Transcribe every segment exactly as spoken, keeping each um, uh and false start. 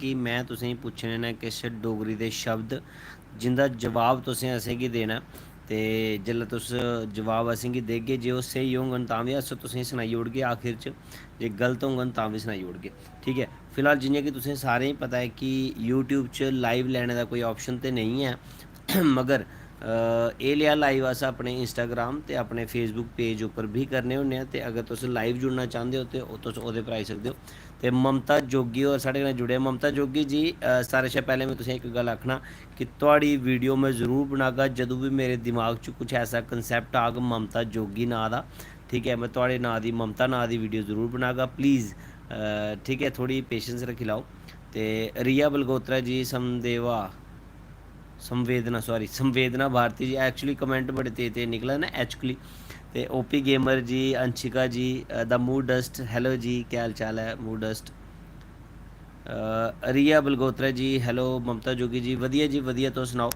कि में तुसेंगी पुच्छने न किश डोगरी दे शब्द, जिंदा जवाब तुसें असेंगी देना। ते जिसलै तुस जवाब असेंगी देगे, जे ओह् स्हेई होङन तां बी अस तुसेंगी सनाई ओड़गे आखिर च, जे गलत होङन तां बी सनाई ओड़गे। ठीक ऐ, फिलहाल जि'यां कि तुसें सारें गी पता ऐ कि YouTube च लाइव लैने दा कोई ऑप्शन ते नेईं ऐ, मगर एह् लेहा लाइव अस अपने Instagram ते अपने Facebook पेज उप्पर बी करने होन्ने आं। ते अगर तुस लाइव जुड़ना चांह्दे ओ ते तुस ओह्दे पर आई सकदे ओ। ते ममता जोगी होर साढ़े कन्नै जुड़े। ममता जोगी जी, सारें शा पैह्लें में तुसें इक गल्ल आखना कि थुआढ़ी वीडियो में जरूर बनागा। जदूं बी मेरे दिमाग च कुछ ऐसा कंसैप्ट आग ममता जोगी नांऽ दा, ठीक ऐ, में थुआढ़े नांऽ दी, ममता नांऽ दी वीडियो जरूर बनागा। प्लीज, ठीक ऐ, थोह्ड़ी पेशेंस रक्खी लैओ। ते रिया बलगोत्रा जी, समदेवा, संवेदना, सॉरी, संवेदना भारती जी, एक्चुअली कमेंट बड़े तेज तेज निकला ना एक्चुअली। ते OP gamer ji, Anshika ji, the mood dust, hello ji, केह् हाल चाल ऐ mood dust? Riya Balgotra ji, hello. Mamta Jogi ji, वधिया जी वधिया, तुस सनाओ?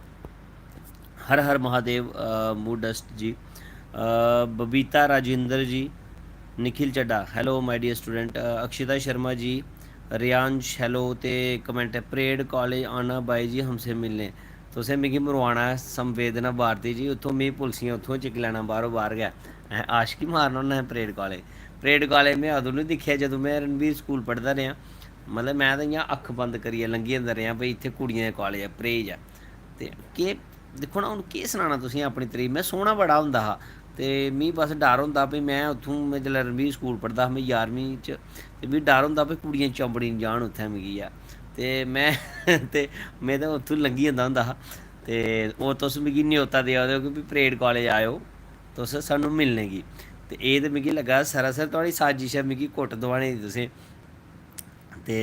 हर हर Mahadev mood dust ji. Babita Rajender ji, Nikhil Chadda, hello my dear student. Akshita Sharma ji, Riyansh, hello. ते कमेंट ऐ, परेड कॉलेज आना बाई जी, हमसे मिलने। तुसें मिगी मरवाना ऐ संवेदना भारती जी, उत्थों मिगी पुलसियां उत्थों चुक्की लैना बाहरों बाहर गै। आशिकी मारना होन्ना ऐ परेड कॉलेज। परेड कॉलेज में अदूं निं दिक्खेआ जदूं में रणबीर स्कूल पढ़दा रेहा। मतलब में ते इ'यां अक्ख बंद करियै लंघी जंदा रेहा, भाई इत्थै कुड़ियें दे कॉलेज ऐ, परहेज ऐ। ते केह् दिक्खो ना, हून केह् सनाना तुसेंगी अपनी तरीफ। में सोह्ना बड़ा होंदा हा ते मिगी बस डर होंदा भाई, में उत्थूं, में जिसलै रणबीर स्कूल पढ़दा हा, में ञारमीं च, ते मिगी डर होंदा भाई कुड़ियां चंबड़ी निं जान उत्थै मिगी ऐ। ते में ते में ते उत्थूं लंघी जंदा होंदा हा। ते ओह् तुस मिगी न्योता देआ दे ओ कि भाई परेड कॉलेज आएओ तुस सानूं मिलने गी। ते एह् ते मिगी लग्गा दा सरासर थुआढ़ी साजिश ऐ मिगी कुट्ट दोआने दी तुसें। ते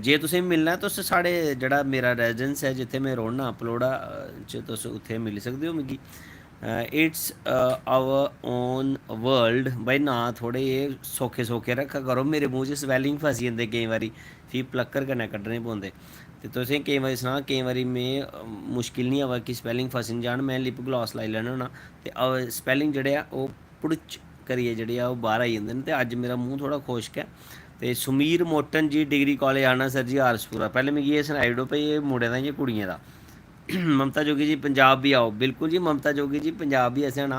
जे तुसें मिलना ऐ, तुस साढ़े जेह्ड़ा मेरा रेजिडेंस ऐ, जित्थै में रौह्न्ना, पलौड़ा च, तुस उत्थै मिली सकदे ओ मिगी। It's our own world। भाई, नांऽ थोह्ड़े जेह् सौखे सौखे रक्खा करो, मेरे मूंह च स्पैलिंग फसी जंदे केईं बारी, फ्ही प्लक्कर कन्नै कड्ढने पौंदे। ते तुसें केईं बारी सनां, केईं बारी में मुश्किल निं आवै कि स्पैलिंग फसी निं जान, में लिप ग्लास लाई लैन्ना होन्ना ते स्पैलिंग जेह्ड़े ऐ ओह् पुड़च करियै जेह्ड़े आ ओह् बाह्र आई जंदे न। ते अज्ज मेरा मूंह थोह्ड़ा खुश्क ऐ। ते सुमीर मोटन जी, डिग्री कॉलेज आना सर जी, आरसपुरा। पैह्लें मिगी एह् सनाई ओड़ो भाई एह् मुड़ें दा जां कुड़ियें दा। ममता जोगी जी, पंजाब बी आओ। बिल्कुल जी ममता जोगी जी, पंजाब बी असें आना।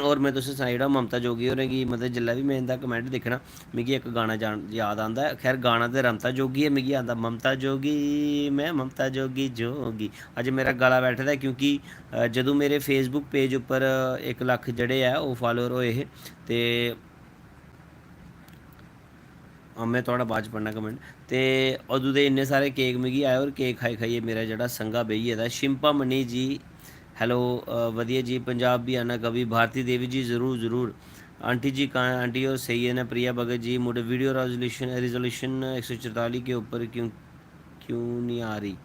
होर में तुसें सनाई ओड़ां, ममता जोगी होरें गी, मतलब, जिसलै बी में इं'दा कमेंट दिक्खना, मिगी इक गाना जान-, याद आंदा ऐ। खैर, गाना ते रमता जोगी ऐ, मिगी आंदा ममता जोगी, में ममता जोगी जोगी। अज्ज मेरा गला बैठे दा ऐ क्योंकि जदूं मेरे Facebook पेज उप्पर इक लक्ख जेह्ड़े ऐ ओह् फालोअर होए हे ते में थुआढ़ा बाद च पढ़ना कमेंट। ते अदूं दे इन्ने सारे केक मिगी आए, और केक खाई खाइयै मेरा जेह्ड़ा संघा बेही गेदा। शिम्पा मनी जी, हेलो। बधिया जी, पंजाब भी आना कभी। भारती देवी जी, जरूर जरूर। आंटी जी कहाँ हैं? आंटी होर सेही न। प्रिया भगत जी, मुड़े वीडियो रेजोल्यूशन, रेजोल्यूशन इक सौ चरताली के ऊपर क्यों क्यों नहीं आ रही?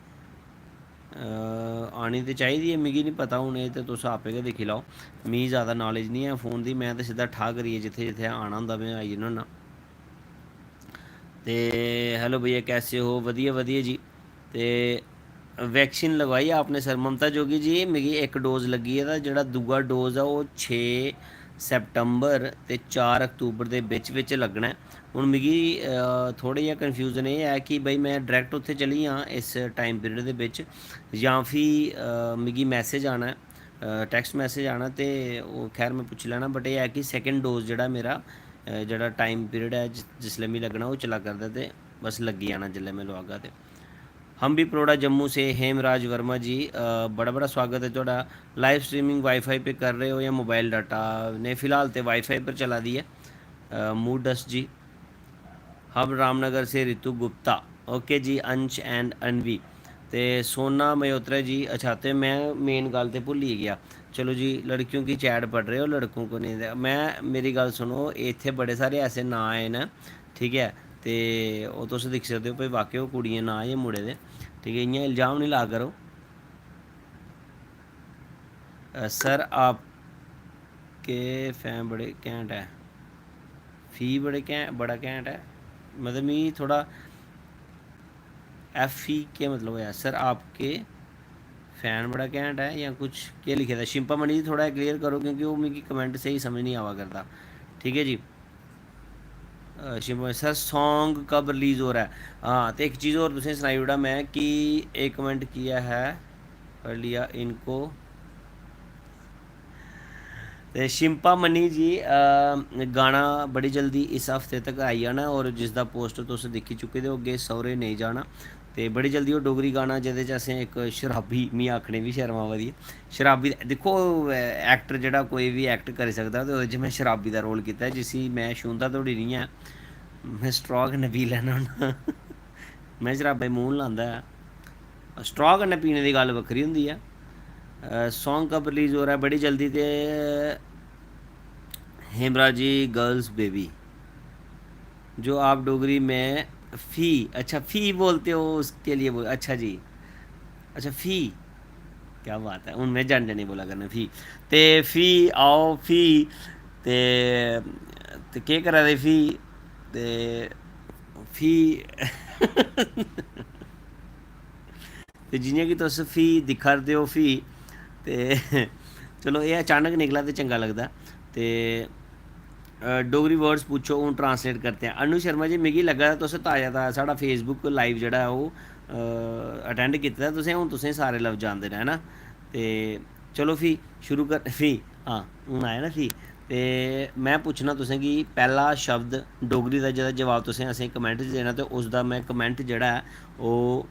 आनी ते चाहिदी ऐ, मिगी निं पता, हून एह् ते तुस आपे गै दिक्खी लैओ। मिगी ज़्यादा नालेज निं ऐ फोन दी, में ते सिद्धा ठा करियै जित्थै जित्थै आना होंदा में आई जन्ना होन्ना। ते हेलो भैया, कैसे हो? वधिया वधिया जी। ते वैक्सीन लगवाई आपने सर? ममता जोगी जी, मिगी इक डोज लग्गी गेदा, जेह्ड़ा दूआ डोज ऐ ओह् छे सितंबर ते चार अक्तूबर दे बिच बिच लग्गना ऐ। हून मिगी थोह्ड़ा जेहा कन्फ्यूजन एह् ऐ कि भाई में डायरैक्ट उत्थै चली जां इस टाइम पीरियड दे बिच, जां फ्ही मिगी मैसेज आना ऐ, टैक्स्ट मैसेज आना। ते ओह् खैर में पुच्छी लैना, बट एह् ऐ कि सैकंड डोज जेह्ड़ा मेरा जेह्ड़ा टाइम पीरियड ऐ जिसलै मिगी लग्गना, ओह् चला करदा, ते बस लग्गी जाना जिसलै में लोआगा। ते हम भी पलौड़ा जम्मू से, हेमराज वर्मा जी, बड़ा बड़ा स्वागत है थुआढ़ा। लाइव स्ट्रीमिंग वाईफाई पे कर रहे हो या मोबाइल डाटा? नहीं, फिलहाल ते वाईफाई पर चला दी ऐ। मूड डस्ट जी। हम रामनगर से, रितु गुप्ता। ओके जी, अंश एंड अनवी। ते सोना मयोत्रा जी, अच्छा, ते में मेन गल्ल ते भुल्ली गेआ। चलो जी, लड़कियों की चैट पढ़ रहे हो, लड़कों को नहीं दे-, में, मेरी गल्ल सुनो, इत्थै बड़े सारे ऐसे नांऽ आए न, ठीक ऐ, ते ओह् तुस दिक्खी सकदे ओ भाई वाकई ओह् कुड़ियें नांऽ जां मुड़े दे, ठीक ऐ, इ'यां इल्जाम निं ला करो। सर, आपके फैन बड़े घैंट ऐ। फी बड़े घैं-, बड़ा घैंट ऐ। मतलब, मिगी थोह्ड़ा एफ ई केह् मतलब होएआ? सर, आपके फैन बड़ा घैंट ऐ जां कुछ केह् लिखे दा? शिम्पा मनी जी, थोह्ड़ा क्लियर करो, क्योंकि ओह् मिगी कमेंट स्हेई समझ निं आवा करदा। ठीक ऐ जी। अ, शिव सर, सॉन्ग कब रिलीज हो रहा है? हाँ, तो एक चीज़ और तुसें सनाई ओड़ां मैं कि एक मिनट किया है, पढ़ लिया इनको। ते शिम्पा मनी जी, अ, गाना बड़ी जल्दी इस हफ्ते तक आई जाना, और जिसदा पोस्टर तुस दिक्खी चुके दे होगे, सौरे नेईं जाना। ते बड़ी जल्दी ओह् डोगरी गाना, जेह्दे च असें इक शराबी, मी आखने बी शर्म आवा दी ऐ, शराबी, दिक्खो, एक्टर जेह्ड़ा कोई बी एक्ट करी सकदा, ते ओह्दे च में शराबी दा रोल कीता ऐ, जिसी में छूंह्दा धोड़ी निं ऐ, में स्ट्रॉ कन्नै पी लैन्ना होन्ना। में शराबै गी मूंह् निं लांदा ऐ। स्ट्रॉ कन्नै पीने दी गल्ल बक्खरी होंदी ऐ। सॉन्ग कब रिलीज हो रहा है? बड़ी जल्दी। ते हेमराज जी, गर्ल्स बेबी, जो आप डोगरी में फी, अच्छा, फी बोलते हो, उसके लिए बोल, अच्छा जी, अच्छा, फी, क्या बात है। हून में जन जनी बोला करना, फी। ते फी आओ, फी, ते, ते केह् करा दे फी? ते फी ते जियां कि तुस फी दिक्खा दे ओ फी, ते चलो, एह् अचानक निकला ते चंगा लगदा। ते, अ, डोगरी वर्ड्स पूछो, हून ट्रांसलेट करते हैं। अनु शर्मा जी, मिगी लग्गा दा तुस ताज़ा, ताज़ा साढ़ा Facebook लाइव जेह्ड़ा ऐ, ओह्, अ, अटेंड कीते दा तुसें, हून तुसें सारे लफ्ज आंदे न, है ना? ते चलो, फ्ही शुरू कर, फ्ही, हां, हून आया ना फ्ही। ते में पुच्छना तुसें कि पैह्ला शब्द डोगरी दा जेह्दा जवाब तुसें असें कमेंट च देना, ते उसदा में कमेंट जेह्ड़ा ऐ, ओह्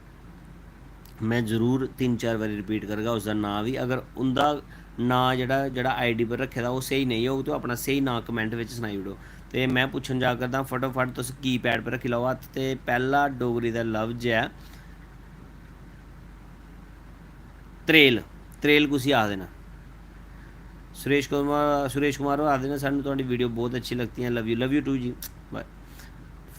में जरूर तिन्न चार बारी रिपीट करगा, उसदा नांऽ बी। अगर उं'दा नांऽ जेह्ड़ा, जेह्ड़ा आईडी पर रक्खे दा, ओह् स्हेई नेईं होग, ते अपना स्हेई नांऽ कमेंट बिच सनाई ओड़ो। ते में पुच्छन जा करदा, फटोफट तुस कीपैड पर रक्खी लैओ हत्थ। ते पैह्ला डोगरी दा लफ्ज ऐ त्रेल। त्रेल कुसी आखदे न? सुरेश कुमार, सुरेश कुमार होर आखदे न, "सानू तुहाडी वीडियो बहुत अच्छी लगती है, love you, love you too जी।" ब-,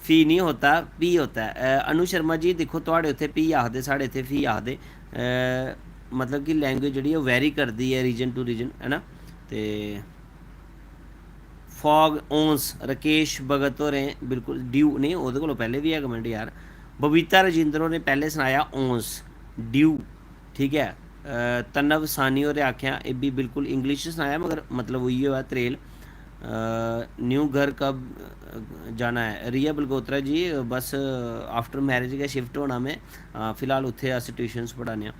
फी नहीं होता, पी होता है। अ, अनु शर्मा जी, दिक्खो, तुहाडे उत्थे पी आखदे, साढ़े इत्थे फी आखदे। अ, मतलब कि लैंग्वेज जेह्ड़ी, ओह् वेरी करदी ऐ रीजन टू रीजन, है ना? ते फॉग ओन्स, राकेश भगत होरें बिल्कुल ड्यू, नेईं, ओह्दे कोला पैह्लें बी ऐ कमेंट यार। बबीता राजेंद्र होरें पैह्लें सनाया ओन्स, ड्यू, ठीक ऐ। अ, तनव सानी होरें आखेआ, एह् बी बिल्कुल इंग्लिश च सनाया, मगर मतलब उ'यै होआ, त्रेल। अ, न्यू घर कब जाना है? रिया बलगोत्रा जी, बस आफ्टर मैरिज गै शिफ्ट होना में। अ, फिलहाल उत्थै अस ट्यूशन्स पढ़ाने आं।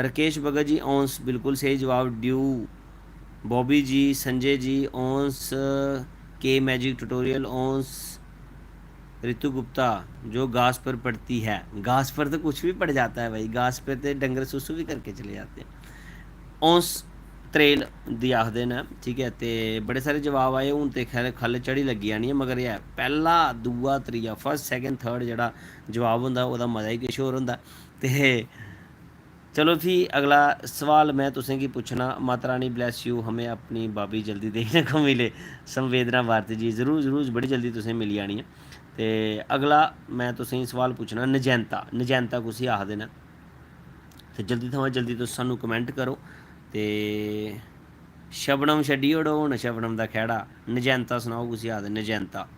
राकेश भगत जी, ओन्स, बिल्कुल स्हेई जवाब, ड्यू। बॉबी जी, संजय जी, ओन्स, के मैजिक ट्यूटोरियल, ओन्स, रितु गुप्ता, जो घास पर पड़ती है। घास पर तो कुछ भी पड़ जाता है भाई, घास पे तो डंगर सुसु भी करके चले जाते हैं। ओन्स त्रेल दी आखदे न, ठीक ऐ। ते बड़े सारे जवाब आए, हून ते खैर खल्ल चढ़ी लग्गी जानी ऐ, मगर एह् ऐ, पैह्ला, दूआ, त्रीया, फर्स्ट, सैकंड, थर्ड जेह्ड़ा जवाब होंदा, ओह्दा मजा ही किश होर होंदा। ते चलो फ्ही, अगला सवाल में तुसेंगी पुच्छना, माता रानी bless you, हमें अपनी भाभी जल्दी देखने को मिले। संवेदना भारती जी, जरूर, जरूर, बड़ी जल्दी तुसें मिली जानी ऐ। ते अगला में तुसेंगी सवाल पुच्छना, नजैंता, नजैंता कुसी आखदे न? ते जल्दी थमां जल्दी तुस सानू कमेंट करो। ते शबनम छड्डी ओड़ो हून, शबनम दा खैड़ा। नजैंता सनाओ कुसी आखदे, नजैंता।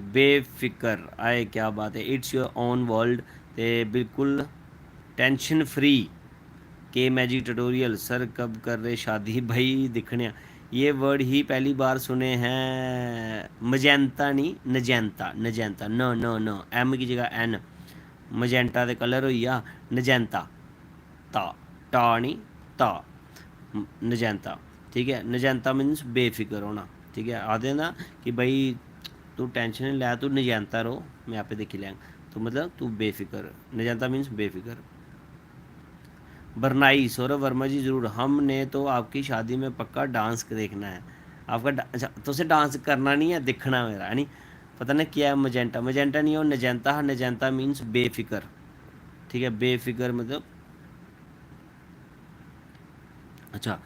बेफिकर, आए क्या बात है, it's your own world। ते बिल्कुल tension free। के मैजिक ट्यूटोरियल, सर कब कर रहे शादी? भाई दिक्खने आं, ये वर्ड ही पहली बार सुने हैं। मजैंता नहीं, नजैंता, नजैंता, न, न, न, एम की जगह एन। मजैंटा ते कलर होई गेआ, नजैंता। ता, टा नहीं, ता, म-, नजैंता, ठीक ऐ। नजैंता मीन्स बेफिकर होना, ठीक ऐ। आखदे ना कि भाई, तू टेंशन निं लै, तू नजैंता रहो, में आपे दिक्खी लैङ। तो मतलब, तू बेफिकर, नजैंता मीन्स बेफिकर। बरनाई, सौरभ वर्मा जी, जरूर, हमने तो आपकी शादी में पक्का डांस देखना है। आपका डा-, अच्छा, तुसें डांस करना नहीं है, दिक्खना मेरा, है नी? पता नहीं क्या है मजैंटा, मजैंटा नहीं, ओह् नजैंता हा, नजैंता मीन्स बेफिकर, ठीक ऐ, बेफिकर मतलब। अच्छा,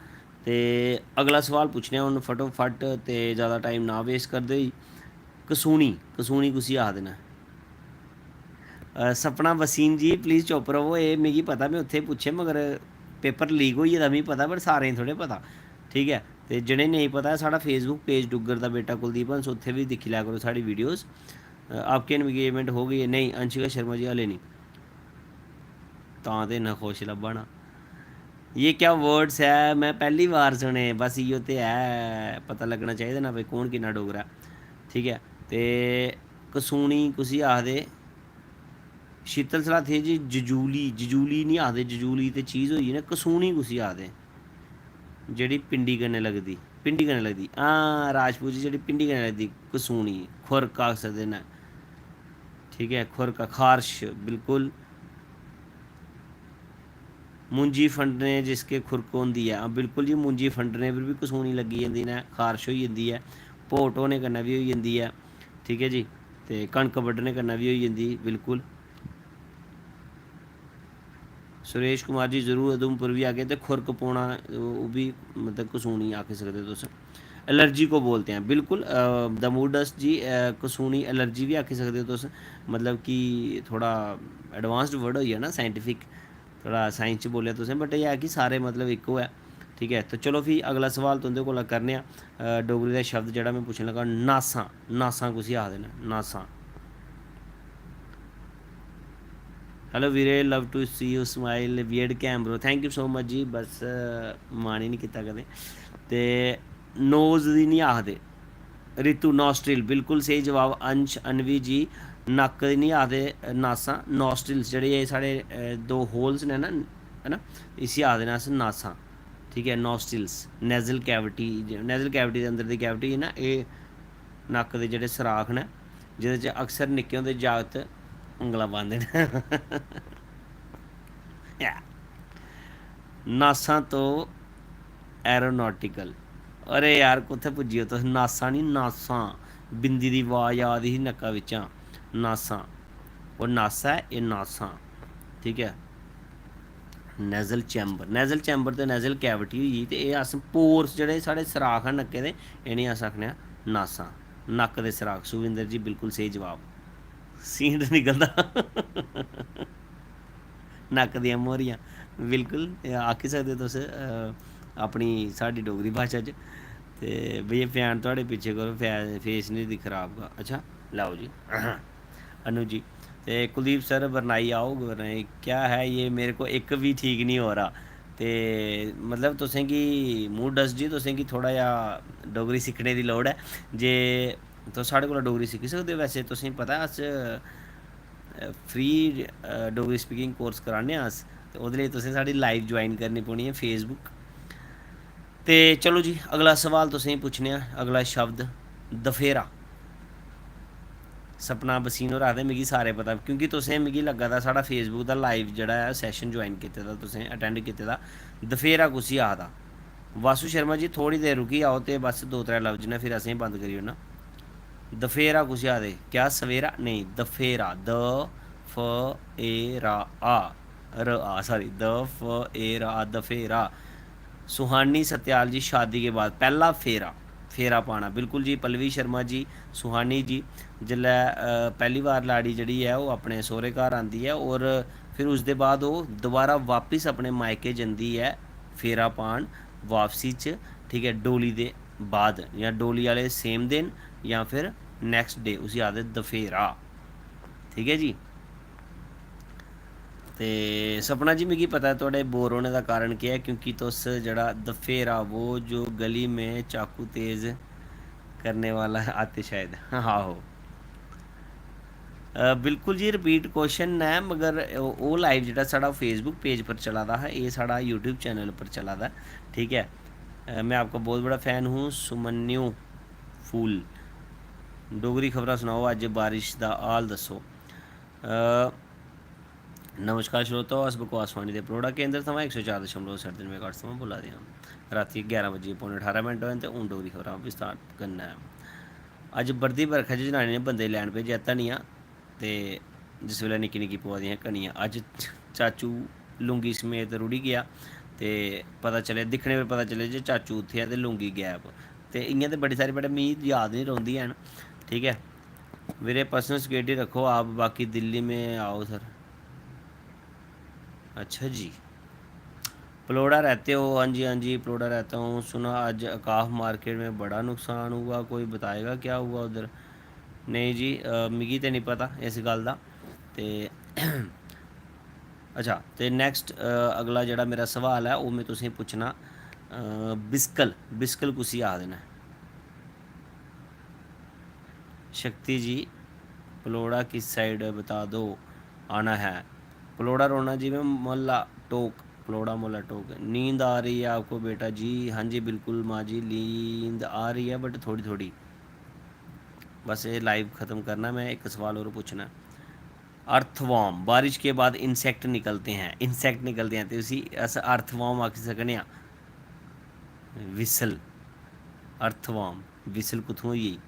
ते अगला सवाल पुच्छने आं हून फटोफट, ते ज़्यादा टाइम ना वेस्ट करदे होई, कसूनी, कसूनी कुसी आखदे न? अ, सपना वसीम जी, प्लीज चुप रवो, एह् मिगी पता, में उत्थै पुच्छे, मगर पेपर लीक होई गेदा, मिगी पता, पर सारें गी थोह्ड़े पता, ठीक ऐ? ते जि'नें नेईं पता, साढ़ा Facebook पेज डुग्गर दा बेटा कुलदीप हंस, उत्थै बी दिक्खी लै करो साढ़ी वीडियोज़। अ, आपकी एंगेजमेंट हो गई है? नेईं, अंशिका शर्मा जी, हले नहीं। तां ते इन्ना खुश लब्भा ना। ये क्या वर्ड्स है, मैं पैह्ली बार सुने। बस इयो ते है, पता लग्गना चाहिदा ना भाई कौन किन्ना डोगरा ऐ। ठीक ऐ, ते कसूनी कुसी आखदे? शीतल सलाथिया जी, जजूली, जजूली निं आखदे, जजूली ते चीज़ होई गेई ना, कसूनी कुसी आखदे? जेह्ड़ी पिंडी कन्नै लगदी, पिंडी कन्नै लगदी। हां, राजपूत जी, जेह्ड़ी पिंडी कन्नै लगदी, कसूनी, खुरक आखी सकदे न। ठीक ऐ, खुरक, खारश, बिल्कुल। मुंजी फंडने जिसके खुरक होंदी ऐ। हां, बिल्कुल जी, मुंजी फंडने पर बी कसूनी लग्गी जंदी न, खारश होई जंदी ऐ, भोट होने कन्नै बी होई जंदी ऐ। ठीक ऐ जी, ते कनक बड्ढने कन्नै बी होई जंदी, बिल्कुल। सुरेश कुमार जी, जरूर उधमपुर बी आगे ते खुरक पौना, ओह् बी मतलब कसूनी आखी सकदे तुस। एलर्जी को बोलते हैं, बिल्कुल, अ, द मूड डस्ट जी, अ, कसूनी एलर्जी बी आखी सकदे ओ तुस, मतलब कि थोह्ड़ा एडवांस्ड वर्ड होई गेआ ना, साइंटिफिक, थोह्ड़ा साइंस च बोलेआ तुसें, बट एह् ऐ कि सारे मतलब इक्को ऐ। ठीक ऐ, ते चलो फ्ही अगला सवाल तुं'दे कोला करने आं। अ, डोगरी दा शब्द जेह्ड़ा में पुच्छन लगा, नासां। नासां कुसी आखदे न? नासां। Hello Veere, love to see you smile, weird cam bro, thank you so much जी। बस, अ, मन ही निं कीता कदें। ते नोज दी निं आखदे, रितु, नॉस्ट्रिल, बिल्कुल स्हेई जवाब। अंश, अनवी जी, नक्क दी निं आखदे नासां, नॉस्ट्रिल्स जेह्ड़े एह् साढ़े, अ, दो होल्स न ना, है ना, इसी आखदे न अस नासां। ठीक ऐ, nostrils, nasal cavity, nasal cavity दे अंदर दी कैविटी ना, एह् नक्क दे जेह्ड़े सराख न, जेह्दे च अक्सर निक्के होंदे जागत उंगलां पांदे न। नासां तो एरोनॉटिकल। अरे यार, कुत्थै पुज्जी ओ तुस? नासां निं, नासां। बिंदी दी आवाज आ दी ही नक्का बिच्चा, नासां। ओह् नासा ऐ, एह् नासां। ठीक ऐ, नेजल चैम्बर, नेजल चैम्बर ते नेजल कैविटी होई गेई, ते एह् अस पोर्स जेह्ड़े साढ़े सराख न नक्के दे, इ'नेंगी अस आखने आं नासां, नक्क दे सराख। सुविंदर जी, बिल्कुल स्हेई जवाब। सींड निकलदा। नक्क दियां मोहरियां, बिल्कुल, एह् आखी सकदे तुस, अ, अपनी, साढ़ी डोगरी भाशा च। ते भैया, फैन थुआढ़े पिच्छे करो, फै-, फेस निं दिक्ख खराब का। अच्छा, लैओ जी। अनु जी, ते कुलदीप सर, बरनाई आओ, बरनाई, क्या है ये, मेरे को एक भी ठीक नहीं हो रहा। ते मतलब, तुसें गी, मूड डस्ट जी, तुसें गी थोह्ड़ा जेहा डोगरी सिक्खने दी लोड़ ऐ। जे तुस साढ़े कोला डोगरी सिक्खी सकदे ओ। वैसे तुसें गी पता, अस, अ, फ्री, अ, डोगरी स्पीकिंग कोर्स कराने आं अस, ते ओह्दे लेई तुसें साढ़ी लाइव ज्वाइन करनी पौनी ऐ, Facebook। ते चलो जी, अगला सवाल तुसें गी पुच्छने आं, अगला शब्द दफेरा। सपना बसीन होर आखदे, "मिगी सारे पता", क्योंकि तुसें, मिगी लग्गा दा, साढ़ा Facebook दा लाइव जेह्ड़ा ऐ, सैशन ज्वाइन कीते दा, तुसें अटैंड कीते दा। दफेरा कुसी आखदा? वासु शर्मा जी, थोह्ड़ी देर रुकी जाओ ते बस दो त्रै लफ्ज न, फिर असें बंद करी ओड़ना। दफेरा कुसी आखदे? क्या सवेरा? नेईं, दफेरा। द, फ, ए, रा, आ। र, आ, सॉरी, द, फ, ए, रा, आ, दफेरा। सुहानी सत्याल जी, शादी के बाद पहला फेरा, फेरा पाना। बिल्कुल जी, पल्लवी शर्मा जी, सुहानी जी, जिसलै, अ, पैह्ली बार लाड़ी जेह्ड़ी ऐ, ओह् अपने सौह्रे घर आंदी ऐ, और फिर उसदे बाद ओह् दोबारा बापस अपने मायके जंदी ऐ फेरा पान, बापसी च, ठीक ऐ, डोली दे बाद, जां डोली आह्ले सेम दिन, जां फिर नैक्सट डे, उसी आखदे दफेरा। ठीक ऐ जी। ते सपना जी, मिगी पता ऐ थुआढ़े बोर होने दा कारण केह् ऐ, क्योंकि तुस जेह्ड़ा दफेरा, वो जो गली में चाकू तेज करने वाला आते शायद। आहो। अ, बिल्कुल जी, रिपीट क्वेश्चन ऐ, मगर ओ-, ओह् लाइव जेह्ड़ा साढ़ा Facebook पेज पर चला दा हा, एह् साढ़ा YouTube चैनल पर चला दा ऐ, ठीक ऐ। अ, मैं आपका बहुत बड़ा फैन हूँ, सुमन्यु फूल। डोगरी खबरां सनाओ, अज्ज बारिश दा हाल दस्सो। अ, नमस्कार श्रोताओ, अस बकवासवाणी दे परोड़ा केंद्र थमां इक सौ चार दशमलव सट्ठ दिन मेगाहर्ट्ज थमां बोल्ला दे आं। रातीं ग्यारह बज्जियै पौने ठारां मिंट होए न ते हून डोगरी खबरां विस्तार कन्नै। अज्ज बरदी बरखा च जनानी ने बंदे गी लैन भेजेआ धनिया, ते जिस बेल्लै निक्की निक्की पवा दियां कनियां, अज्ज चाचू लुंगी समेत रुढ़ी गेआ। ते पता चलेआ, दिक्खने पर पता चलेआ जे चाचू उत्थै ऐ ते लुंगी गैब। ते इ'यां ते बड़ी सारी, बट मिगी याद निं रौंह्दियां हैन, ठीक ऐ। मेरे पर्सनल सिक्योरिटी रक्खो आप, बाकी दिल्ली में आओ सर। अच्छा जी, पलोड़ा रहते हो? हाँ जी, हाँ जी, पलोड़ा रहता हूँ। सुना आज अकाफ मार्केट में बड़ा नुकसान हुआ, कोई बताएगा क्या हुआ उधर? नेईं जी, अ, मिगी ते निं पता इस गल्ल दा। ते अच्छा, ते नैक्सट अगला जेह्ड़ा मेरा सोआल ऐ, ओह् में तुसेंगी पुच्छना, अ, बिस्कल, बिस्कल कुसी आखदे न? शक्ति जी, पलौड़ा किस साइड बता दो, आना है। पलौड़ा रौह्ना जी में, मोहल्ला टोक, पलौड़ा मोहल्ला टोक। नींद आ रही है आपको बेटा जी? हाँ जी, बिल्कुल माँ जी, नींद आ रही है, बट थोड़ी थोड़ी। बस ये लाइव ख़त्म करना, में इक सवाल होर पुच्छना। अर्थवॉर्म, बारिश के बाद इंसेक्ट निकलते हैं, इंसेक्ट निकलते हैं, ते उसी अस अर्थवॉर्म आखी सकने आं। विसल, अर्थवॉर्म, विसल कुत्थूं होई गेई?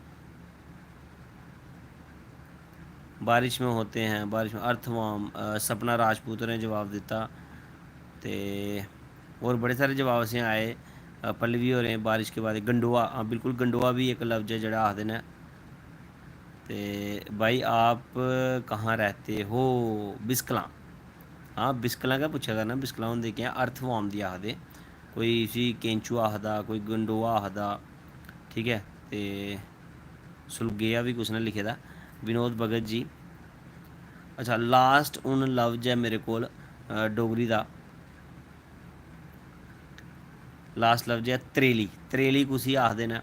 बारिश में होते हैं, बारिश में अर्थवॉर्म, अ, सपना राजपूत होरें जवाब दित्ता। ते होर बड़े सारे जवाब असें आए। अ, पल्लवी होरें बारिश के बाद गंडोआ, हां, बिल्कुल, गंडोआ बी इक लफ्ज ऐ जेह्ड़ा आखदे न। ते भाई, आप कहाँ रहते हो? बिस्कलां। हां, बिस्कलां गै पुच्छा करना, बिस्कलां होंदे केह् ऐ? अर्थवॉर्म दी आखदे। कोई इसी केंचुआ आखदा, कोई गंडोआ आखदा, ठीक ऐ। ते सलूगेआ बी कुसै ने लिखे दा, विनोद भगत जी। अच्छा, लास्ट हून लफ्ज ऐ मेरे कोल, अ, डोगरी दा। लास्ट लफ्ज ऐ त्रेली। त्रेली कुसी आखदे न?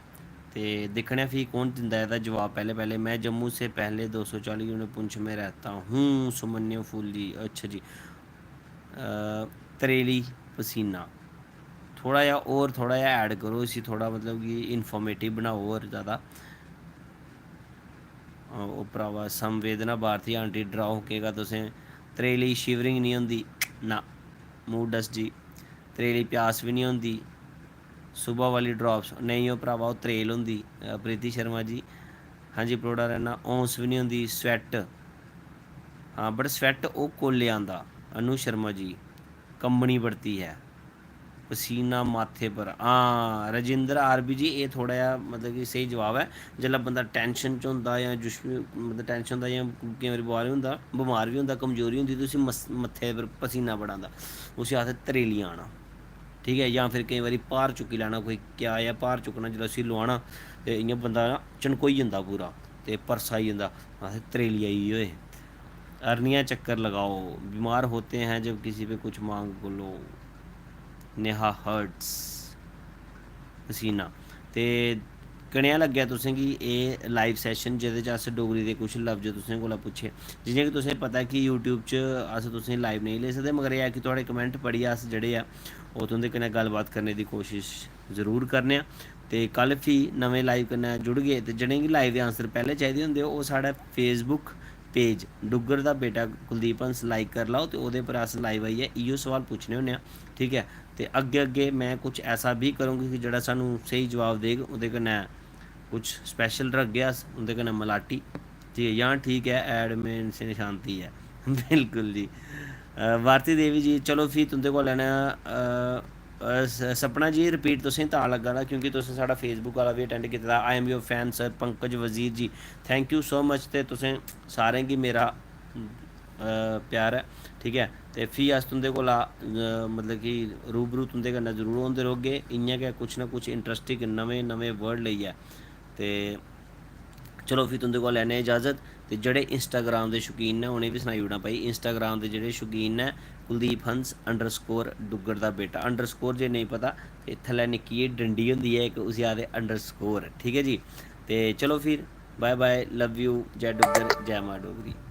ते दिक्खने आं फ्ही कौन दिंदा एह्दा जवाब। पैह्ले पैह्ले, मैं जम्मू से पहले दो सौ चालीस यूनिट पुंछ में रहता हूँ, सुमन्यु फूल जी। अच्छा जी, अ, त्रेली पसीना। थोह्ड़ा जेहा होर, थोह्ड़ा जेहा ऐड करो इसी, थोह्ड़ा मतलब कि इन्फॉर्मेटिव बनाओ होर ज़्यादा। ओह् भ्रावा, संवेदना भारती आंटी, डराओ केह् गा तुसें? त्रेली शिवरिंग निं होंदी ना, मूड डस्ट जी। त्रेली प्यास बी निं होंदी। सुबह वाली ड्रॉप्स नेईं, ओह् भ्रावा, ओह् त्रेल होंदी। अ, प्रीति शर्मा जी, हाँ जी, पलौड़ा रैह्ना। औंस बी निं होंदी, स्वैट। हाँ, बट स्वैट ओह् कोल्ले आंदा, अनु शर्मा जी, कंबनी पड़ती है, पसीना माथे पर। हां, राजेंद्र आरबी जी, एह् थोह्ड़ा जेहा मतलब कि स्हेई जवाब ऐ। जेल्लै बंदा टैंशन च होंदा जां जुश-, मतलब टैंशन दा जां केईं बारी बमार होंदा, बमार बी होंदा, कमजोरी होंदी, ते उसी मस-, मत्थे पर पसीना बड़ा आंदा, उसी आखदे त्रेलियां आना, ठीक ऐ। जां फिर केईं बारी भार चुक्की लैना, कोई क्या ऐ, भार चुक्कना, जेल्लै उसी लुआना ते इ'यां बंदा ना चनकोई जंदा पूरा ते परसा आई जंदा, आखदे त्रेली आई गे होए। अरनिया चक्कर लगाओ, बीमार होते हैं जब किसी पे कुछ मांग लो। नेहा हर्ट्स, पसीना। ते कनेहा लग्गेआ तुसें गी एह् लाइव सैशन, जेह्दे च अस डोगरी दे कुछ लफ्ज तुसें कोला पुच्छे? जि'यां कि तुसें पता ऐ कि YouTube च अस तुसें लाइव नेईं लेई सकदे, मगर एह् ऐ कि थुआढ़े कमैंट पढ़ियै अस जेह्ड़े ऐ, ओह् तुं'दे कन्नै गल्लबात करने दी कोशश जरूर करने आं। ते कल फ्ही नमें लाइव कन्नै जुड़गे। ते जि'नेंगी लाइव दे आंसर पैह्लें चाहिदे होंदे, ओह् साढ़ा Facebook पेज डुग्गर दा बेटा कुलदीप हंस लाइक करी लैओ, ते ओह्दे पर अस लाइव आइयै इ'यो सोआल पुच्छने होन्ने आं, ठीक ऐ। ते अग्गें अग्गें में कुछ ऐसा बी करूँगी कि जेह्ड़ा सानूं स्हेई जवाब देग, ओह्दे कन्नै कुछ स्पैशल रखगे अस, उं'दे कन्नै मलाटी, ठीक ऐ। जां ठीक ऐ, एडमिन से शांति ऐ। बिल्कुल जी। अ, भारती देवी जी, चलो फ्ही तुं'दे कोल लैना, अ, अ, स-, सपना जी, रिपीट तुसें तां लग्गा दा क्योंकि तुसें साढ़ा Facebook आह्ला बी अटैंड कीते दा। I am your fan sir, Pankaj वजीर जी, thank you so much। ते तुसें सारें गी मेरा, अ, प्यार ऐ, ठीक ऐ। ते फ्ही अस तुं'दे कोला, अ, मतलब कि रूबरू तुं'दे कन्नै जरूर होंदे रौह्गे, इ'यां गै कुछ ना कुछ इंटरस्टिंग नमें नमें वर्ड लेइयै। ते चलो फ्ही तुं'दे कोला लैने इजाज़त। ते जेह्ड़े Instagram दे शौकीन न, उ'नें बी सनाई ओड़ां भाई, Instagram दे जेह्ड़े शौकीन न, कुलदीप हंस underscore डुग्गर दा बेटा underscore, जे नेईं पता ते थल्लै निक्की जेही डंडी होंदी ऐ इक, उसी आखदे underscore, ठीक ऐ जी। ते चलो फिर, bye bye, love you, जै डुग्गर, जै मां डोगरी।